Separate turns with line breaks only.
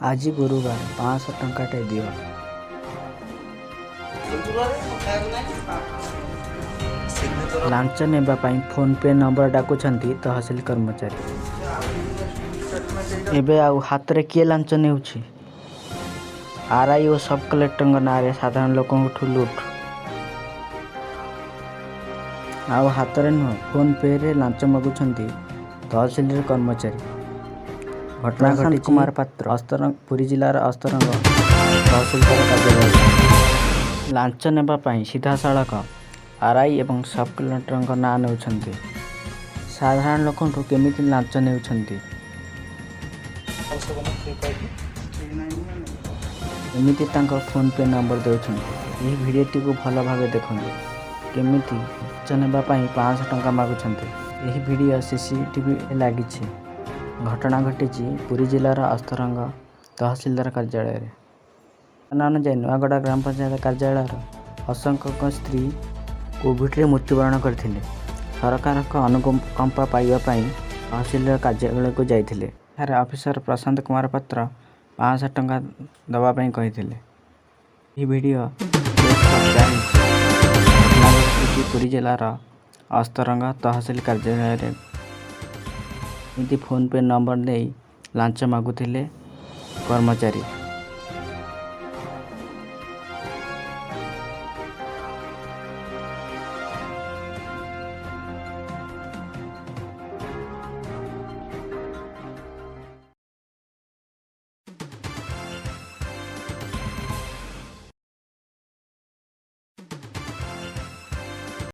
ଆଜି ଗୁରୁବାର, 500 ଟଙ୍କାଟେ ଦିଅ। ଲାଞ୍ଚ ନେବା ପାଇଁ ଫୋନ୍ ପେ ନମ୍ବର ଡାକୁଛନ୍ତି ତହସିଲ କର୍ମଚାରୀ। ଏବେ ଆଉ ହାତରେ କିଏ ଲାଞ୍ଚ ନେଉଛି? ଆର୍ I ଓ ସବ୍ କଲେକ୍ଟରଙ୍କ ନାଁରେ ସାଧାରଣ ଲୋକଙ୍କଠୁ ଲୁଟ୍। ଆଉ ହାତରେ ନୁହଁ, ଫୋନ୍ ପେ'ରେ ଲାଞ୍ଚ ମାଗୁଛନ୍ତି ତହସିଲର କର୍ମଚାରୀ। ଘଟଣା
ପ୍ରଶାନ୍ତ
ଘଟିଛି
କୁମାର ପାତ୍ର।
ଅସ୍ତରଙ୍ଗ, ପୁରୀ ଜିଲ୍ଲାର ଅସ୍ତରଙ୍ଗ ତହସିଲଦାର କାର୍ଯ୍ୟାଳୟରେ। ଲାଞ୍ଚ ନେବା ପାଇଁ ସିଧାସଳଖ ଆର୍ I ଏବଂ ସବ୍ କଲେକ୍ଟରଙ୍କ ନାଁ ନେଉଛନ୍ତି। ସାଧାରଣ ଲୋକଙ୍କଠୁ କେମିତି ଲାଞ୍ଚ ନେଉଛନ୍ତି, ଏମିତି ତାଙ୍କ ଫୋନ୍ ପେ ନମ୍ବର ଦେଉଛନ୍ତି। ଏହି ଭିଡ଼ିଓଟିକୁ ଭଲ ଭାବେ ଦେଖନ୍ତୁ, କେମିତି ଲାଞ୍ଚ ନେବା ପାଇଁ 500 ଟଙ୍କା ମାଗୁଛନ୍ତି। ଏହି ଭିଡ଼ିଓ ସିସିଟିଭି ଲାଗିଛି। ଘଟଣା ଘଟିଛି ପୁରୀ ଜିଲ୍ଲାର ଅସ୍ତରଙ୍ଗ ତହସିଲଦାର କାର୍ଯ୍ୟାଳୟରେ। ସୂଚନା ଅନୁଯାୟୀ, ନୂଆଗଡ଼ା ଗ୍ରାମ ପଞ୍ଚାୟତ କାର୍ଯ୍ୟାଳୟର ଅଶୋକଙ୍କ ସ୍ତ୍ରୀ କୋଭିଡ଼ରେ ମୃତ୍ୟୁବରଣ କରିଥିଲେ। ସରକାରଙ୍କ ଅନୁକମ୍ପା ପାଇବା ପାଇଁ ତହସିଲର କାର୍ଯ୍ୟାଳୟକୁ ଯାଇଥିଲେ। ଏଠାରେ ଅଫିସର ପ୍ରଶାନ୍ତ କୁମାର ପାତ୍ର 500 ଟଙ୍କା ଦେବା ପାଇଁ କହିଥିଲେ। ଏହି ଭିଡ଼ିଓ ବେଶ୍ ଚର୍ଚ୍ଚା ହେଇଛି। ଘଟଣା ଘଟିଛି ପୁରୀ ଜିଲ୍ଲାର ଅସ୍ତରଙ୍ଗ ତହସିଲ କାର୍ଯ୍ୟାଳୟରେ। ଏମିତି ଫୋନ୍ ପେ ନମ୍ବର ଦେଇ ଲାଞ୍ଚ ମାଗୁଥିଲେ କର୍ମଚାରୀ।